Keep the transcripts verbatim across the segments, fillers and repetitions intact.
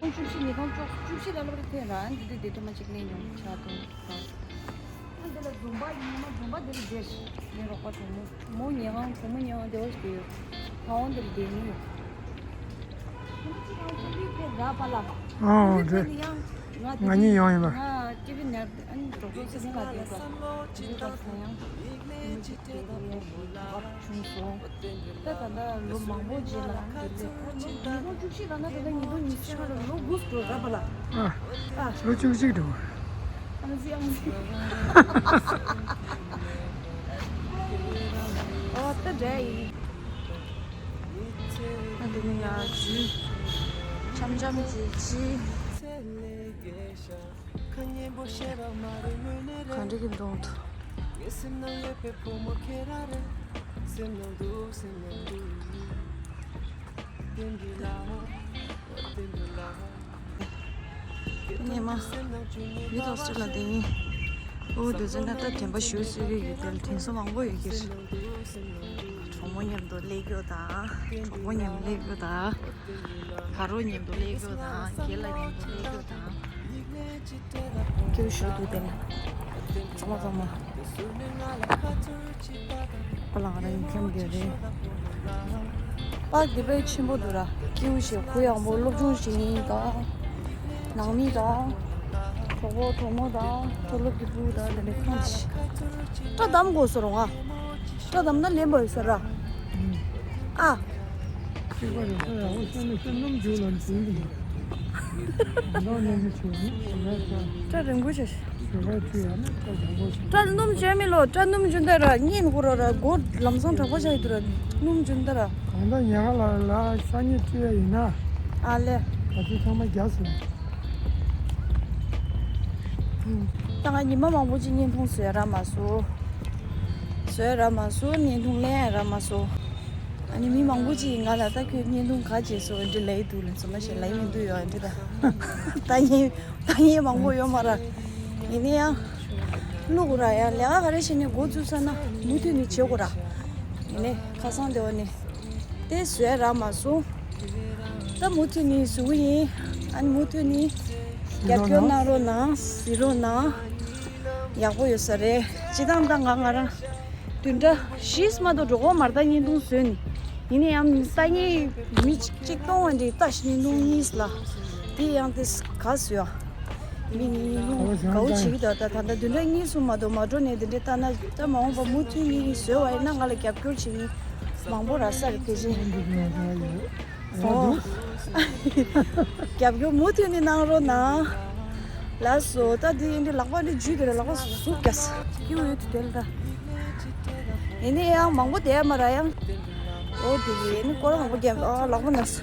བཅུ་བཞི་ཉིན་གང་བཅུ་བཅུ་བཞི་ལ་ལབ་རེ་ཐེ་ར་འདི་དེ་དེ་དེ་མ་ཅིག་ལེན་ཡོང་ཆ་དང་། ཨ་འདི་ལ་འཛོམས་པ་ཉི་མ་འཛོམས་པ་འདི་རེ་རྗེས་ངའི་རོགས་པ་གྲོགས་མོ་མོ་ཉེ་གང་གྲོགས་མོ་ཉེ་གང་དེ་བ་ཞིག་དེ་ཡོད། ཕ་བོང་འདི་རེ་དེ་ནི་ཡོད། ཨོ་རེད། ང་གཉིས་ཡོང་ཡིན་པ། ད་ད་ལོ་མང་པོ་རྗེས་ལ་ཉིས་སྟོང་བཅུ་བཞི་ལ་ན་ད་ལྟ་ཉིས་སྟོང་ཉི་ཤུ་ལ་ན་ད་ལྟ་ཉིས་སྟོང་ཉི་ཤུ་ལ་ལོ་དགུ་འགྲོ་ར་པ་ལ། ཨ། ཨ། ལོ་བཅུ་གཅིག་འགྲོ། ཨང་ཟི་ཨང་ཟི། ཨོ་ད་འདྲ་ཡིན། ཨ་འདི་ནི་ཡ་ཇུ། འཆམ་འཆམ་ཅི་ཅི། ག་འདྲ་གི་འདུག་ཉི་མ་ཡུལ་དུ་སུ་ལ་དེ་ཡིན། ཨོ་དུས་ཚོད་ན་ད་དྲན་པ་ཞུ་སྲོལ་གྱི་ཡུལ་དེར་དྲན་གསོ་མང་པོ་ཡོད་ཀྱི་རེད། གྲོགས་མོ་མཉམ་དུ་སླེབས་རྒྱུ་དང་གྲོགས་པོ་མཉམ་དུ་སླེབས་རྒྱུ་དང་། ཕ་རོལ་མཉམ་དུ་སླེབས་རྒྱུ་དང་རྒན་ལགས་མཉམ་དུ་སླེབས་རྒྱུ་དང་། སྐྱིད་པོ་ཞིག་འདུག་དེ་ནས་ཚང་མ་ཚང་མ་པ་ལགས་རང་ཡིན་ཁྱམས་དེ་རེད། པར་དེ་དཔེ་ཆེན་པོ་འདུག་ར། སྐྱིད་པོ་ཞིག་གུ་ཡངས་པོ་སློབ་སྦྱོང་ཞིག་ཡིན་ད། ནང་མི་དང་། གྲོགས་པོ་གྲོགས་མོ་དང་མཐོ་སློབ་ཀྱི་སྤུ་གུ་དང་དེ་འདྲའི་ཁོངས་ཤིག་སྐྲ་བདམས་དགོས་ཟེར་རོ་ང་། སྐྲ་བདམས་ན་ལེན་པ་ཡོད་ས་ར། ཨ། གཅིག་པ་རེད་ས་ཡག་པོ་ཤ་ནི་ཤ་སྣུམ་འཇུག་ལ་འཛིན་གྱི་འདུག་ང་ཚོ་སྣུམ་འཇུག་བྱས་ནས་ཞོགས་ཀས་ཁ། སྐྲ་རིང་པོ་བྱས། ཞོགས་ཀས་ཁྲུས་ཡག་ན་སྐྲ་བཟང་པོ་ཞིག་སྐྲ་སྣུམ་བྱས་མི་ལོ་སྐྲ་སྣུམ་འཇུ་འདི་ར་གཉིད་ཁུ་རོ་ར་མགོ་ལམ་སང་དྲག་པོ་ཆགས་ཡོད་དུ་ར་སྣུམ་འཇུ་འདི་ར། གང་ལྟར་ཉལ་ཁ་ལ་ལ་ཤ་ཉེ་ཁྲུས་ཡག་ཡིན་ན། ཨ་ལེ། ག་ཚོད་ཚང་མ་རྒྱག་སོང་། ད་ང་ཉི་མ་མང་པོ་ཅིག་བརྙན་ཐུང་བཟོས་ར་མ་སོང་། བཟོས་ར་མ་སོང་བརྙན་ཐུང་ལེན་ར་མ་སོང་། ཨ་ནི་མི་མང་པོ་ཅིག་ང་ལ་ད་ཁྱོད་བརྙན་ཐུང་ག་བྱས་སོང་འདི་ལབ་ཀྱི་འདུག་ལབ་སོང་མ་ཤེས་ལབ་མི་འདུག་ཡོད་འདི་ད། ལྟ་མཁན་ལྟ་མཁན་མང་པོ་ཡོད་མ་ར། ཡིན་ན་ཡང་། བླུག་ར་ཡང་ལས་ཀ་ག་རེ་བྱས་ནས་འགོ་བཙུགས་ས་ན་མུ་མཐུད་ནས་བྱེད་དགོས་ར། ཡིན་ནའི་ཁ་སང་དེ་བ་ནས་དེ་བཟོས་ར་མ་སོང་། ད་མུ་མཐུད་ནས་བཟོ་གི་ཡིན། ཨ་ནི་མུ་མཐུད་ནས་རྒྱབ་སྐྱོར་གནང་རོགས་གནང་། གཟིགས་རོགས་གནང་། ཡག་པོ་ཡོད་ས་རེད། སྤྱིར་བཏང་ད་ང་ང་རང་བདུན་ཕྲག་བཞི་མ་གཏོགས་འགྲོ་གི་མ་རེད་ད་བརྙན་ཐུང་བཟོས་ནས། ཡིན་ན་ཡང་ལྟ་མཁན་མི་གཅིག་སྟོང་བ་འདྲ་ལྟ་ཞིག་བརྙན་ཐུང་གཉིས་ལ། དེ་ཡང་དེ་ག་བཟོས་ཨ། མི་གཉིས་ལུང་དགའ་བོ་བྱེད་ཀྱི་འདུག་ད་ད་ལྟ་བདུན་ཕྲག་གཉིས་གསུམ་མ་གཏོགས་མ་འགྲོ་ནས་དེ་འདྲའི་ལྟ་ན་ད་མ་འོངས་པ་མུ་མཐུད་ངེད་གཉིས་བཟོས་པ་ཡིན་ན་ང་ལ་རྒྱབ་སྐྱོར་བྱེད་མཁན་མང་པོ་རག་ས་རེད་ཕལ་ཆེར། ཨོ། རྒྱབ་སྐྱོར་མུ་མཐུད་ནས་གནང་རོགས་གནང་། ལགས་སོ་ད་འདི་ཡིན་དུས་ལག་པ་འདི་འཇུས་དེ་རེད་ལག་པ་ཟུག་རྒྱག་ས་སྐྱིད་པོ་ཡོད་དུས་དེ་ལ་ད། ཡིན་ནའི་ཡང་མང་པོ་བསྡད་མ་རག་ཡང་། ཨོ་དེ་ཡིན་ནི་སྐོར་མང་པོ་རྒྱབ་ཨ་ལག་པ་ན་ས།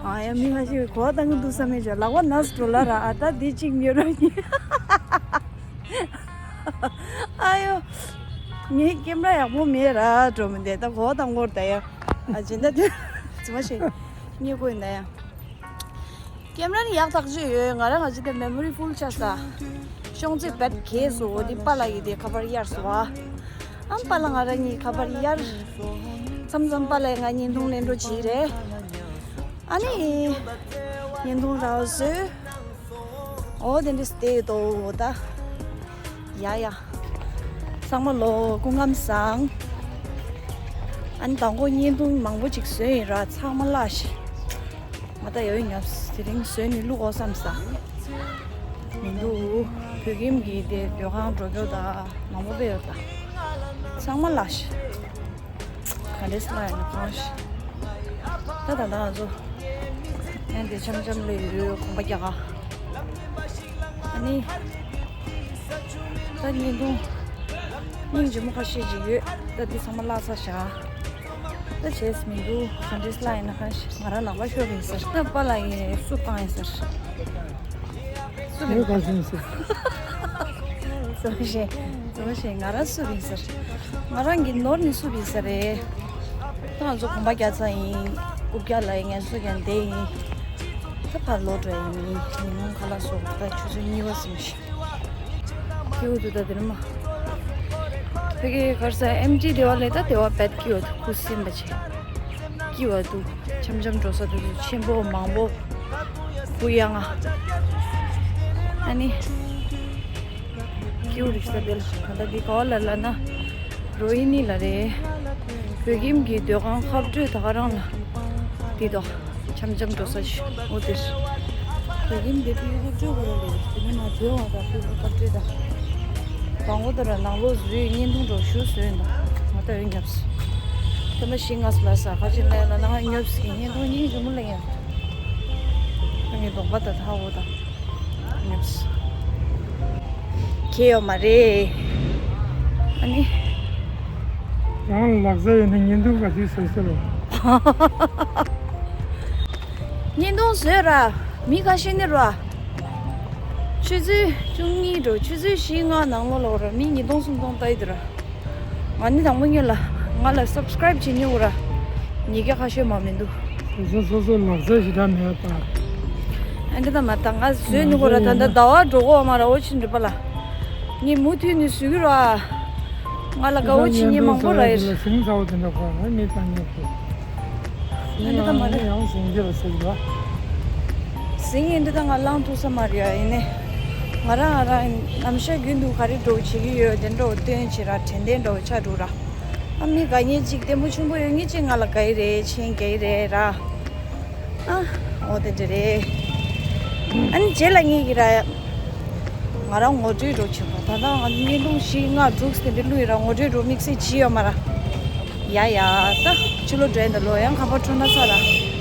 ཨ་ཡ་མི་ཁ་ཤས་གོ་བ་བཏང་གི་འདུག་བསམ་མེད་ཅོ་ལག་པ་ན་སྤྲོ་ལ་ར་ཨ་ད་འདི་གཅིག་ཉོ་རོགས་གྱིས། ཨ་ཡོ། ངའི་ཀེམ་ར་ཡག་པོ་མེད་ར་འགྲོ་མི་འདུག་ད་གོ་བ་བཏང་གོ་ར་ད་ཡ། ཨ་ཇི་འདྲ་དུ་ཙི་མ་ཤེས། རྙེད་དགོས་ཡིན་ད་ཡ། ཀེམ་ར་ནི་ཡག་ཐག་ཆོད་ཡོད། ང་རང་ང་ཅི་དེ་མེ་མོ་རི་ཕུལ་ཆགས་ས། ཤོང་ཚད་བེད་གས་སོ་འོ་དེ་པ་ལགས་ཀྱི་དེ་ཁ་པར་གཡར་སོ་ཨ། ཨམ་པ་ལགས་ང་རང་གཉིས་ཁ་པར་གཡར། མཚམས་མཚམས་པ་ལགས་ང་བརྙན་ཐུང་ལེན་འགྲོ་བྱེད་རེད། ཨ་ནི། བརྙན་ཐུང་རག་བཟོས། ཨོ་དེ་འདྲ་སྟེ་ཡོད་དོ་ད། ཡ་ཡ། ཚང་མ་ལོ་སྐུ་ཁམས་བཟང་། ཨ་ནི་དང་པོ་བརྙན་ཐུང་མང་པོ་ཅིག་བཟོས་ཡིན་ར་ཚང་མ་བརླག་ཤི། ང་ད་ཡོད་ཉོབ་དེ་རིང་བཟོས་ནས་བླུག་འོ་བསམ་ས། མི་འདུག་བོད་ཁྱིམ་གྱི་དེ་སྡོད་ཁང་འགྲོ་རྒྱུ་ད་མང་པོ་དཔེ་ཡོད་ད། ཚང་མ་བརླག་ཤི། ག་འདྲས་ལ་ཡང་གང་ཤི། ད་ད་ད་ང་ཚོ། ཡང་དེ་འཆམ་འཆམ་ལས་ཡོད་གོམ་པ་རྒྱག་ག་ཨ་ནི། ད་ཉིན་ཐུང་། སྙིང་རྗེ་མོ་ཁ་ཤས་ཅིག་ཡོད། ད་འདི་ཚང་མ་བརླག་ཚར་བཞག་ད་བྱས་མི་འདུག་ག་འདྲས་ལ་ཡིན་ན་གང་ཤི་ང་རང་ནག་པ་ཤོར་ཡིན་ཟེར། ད་པཱ་ལགས་ཀྱིས་བསུབ་བཏང་ཡིན་ཟེར། བསུབ་ཡིན་ཟེར། བསུབ་ཤེས། བསུབ་ཤེས་ང་རང་བསུབ་ཡིན་ཟེར། ང་རང་གི་ནོར་ནི་བསུབ་ཡིན་ཟེར་རེད། ད་ང་ཚོ་གོམ་པ་རྒྱག་ཚར་ཡིན། རྐུབ་བཀྱག་ལ་ཡིན་ངལ་གསོ་རྒྱག་བསྡད་ཡིན། ད་ཕར་ལོག་འགྲོ་ཡིན། ཉིན་མོ་ཁ་ལག་བཟོ་དགོས། ད་ཆུ་ཚོད་གཉིས་པ་ཟིན་ཤག་སྐྱིད་པོ་འདུག་ད་དེ་རིང་མ། ཕ་གི་གར་ས་ཨེམ་ཊི་སྡེ་བ་ལས་ད་སྡེ་བ་བེད་སྐྱིད་པོ་འདུག་ཁུ་སིམ་པ་བྱས། སྐྱིད་པོ་འདུག་འཆམ་འཆམ་འགྲོ་ས་འདུག་ཆེན་པོ་མང་པོ། ཀུ་ཡ་ང་། ཨ་ནི། ཀེའུ་རིག་ས་དེ་ལ་ད་ལྟ་འདི་ག་བ་ལ་ལ་ན། རོ་ཧི་ནི་ལ་རེད། བོད་ཁྱིམ་གྱི་སྡོད་ཁང་ཁ་སྤྲོད་ད་ག་རང་ལ། འདི་དོ། འཆམ་འཆམ་འགྲོ་ས་ཞིག་འོ་དེ་རེད། བོད་ཁྱིམ་འདི་ཕི་ཁ་སྤྲོད་དགོས་རེད། དེ་ནས་མ་བྲོས་བ་དང་ཕི་ཁ་སྤྲོད་དང་། དང་པོ་དེ་ར་ནང་ལོགས་བཟོས་བརྙན་ཐུང་འགྲོ་ཞུ་བཟོས་འདུག་ང་ད་ཡོད་ཉབས་སུ། དེ་མ་ཤི་ངས་ལ་ས་ཁ་ཅིག་ལས་ལ་ན་ང་ཉོབ་སི་བརྙན་ཐུང་གཉིས་ཞུ་མུ་ལ་ཡང་། ངའི་གདོང་པ་ད་ཐག་འོ་ད་ཉོབ་སི། ཁྱེད་ཡོད་མ་རེད། ཨ་ནི། རང་ལག་རྩལ་ཡོད་ན་བརྙན་ཐུང་ག་དུས་བཟོས་ཟེར་རོ། བརྙན་ཐུང་བཟོས་ར། མི་ཁ་ཤས་ནི་ར། ཆུ་ཚོད་བཅུ་གཉིས་འགྲོ་ཆུ་ཚོད་བཞི་ལྔ་ནང་ལོགས་ལ་ར་མི་ཉིས་སྟོང་སུམ་སྟོང་ལྟ་ཡི་འདུག་ར། ང་ནི་དང་པོ་ཉིད་ལ་ང་ལ་སབ་སི་ཀ་རའིབ་བྱེད་མྱོང་ར། ཉིས་བརྒྱ་ཁ་ཤས་མ་མི་འདུག་སོ་སོ་སོ་སོ་ལག་རྩལ་ཞེ་དྲག་མེད་པ། ཨ་འདི་ད་མ་ད་ང་བཟོས་ནི་གོ་ར་ད་ད་ཟླ་བ་འགྲོ་གོ་མ་ར་འོ་ཆི་འདྲི་པ་ལ། ངས་མུ་མཐུད་ནས་བཟོས་གི་ར། ང་ལ་དགའ་བོ་བྱེད་མཁན་མང་པོ་ར་ཡོད། ཟིང་ཚ་བོ་དེ་འདྲ་གོ་ང་མི་བཏང་མྱོང་གི། ཨ་འདི་ད་མ་རེད། ཡང་ཟིང་རྒྱབ་ཟེར་གི་ར། ཟིང་ཡིན་འདི་ད་ང་ལངས་ཐུབ་ས་མ་རེད་ཡ་ཡིན་ནས། ང་རང་ང་རང་ནམ་ཞག་རྒྱུན་དུ་ག་རེ་འགྲོ་བྱེད་ཀྱི་ཡོད་དེ་འགྲོ་སྟོན་བྱེད་ར་དྲན་རྟེན་འགྲོ་ཆ་འགྲོ་ར། ཨ་མི་དགའ་མཁན་ཅིག་ལྟད་མོ་ཆེན་པོ་ཡོད་མཁན་ཅིག་ང་ལ་དགའ་ཡི་རེད་མཁྱེན་དགའ་ཡི་རེད་ར། ཨ། འོ་དེ་འདྲ་རེད། ཨ་ནི་རྗེས་ལ་ངེད་ཀྱི་ར། ང་རང་ངོ་སྤྲོད་འགྲོ་བྱེད་པ་ད་ལྟ་ང་བརྙན་ཐུང་བཞི་ལྔ་དྲུག་དེ་འདྲ་བླུགས་ཡི་ར་ངོ་སྤྲོད་འགྲོ་དམིགས་བསལ་བྱས་ཡོད་མ་ར། ཡ་ཡ། ད་ཕྱི་ལོགས་འགྲོ་ཡིན་ད་ལོ་ཡང་ཁ་པར་འཕྲོད་ན་ཚར་ར།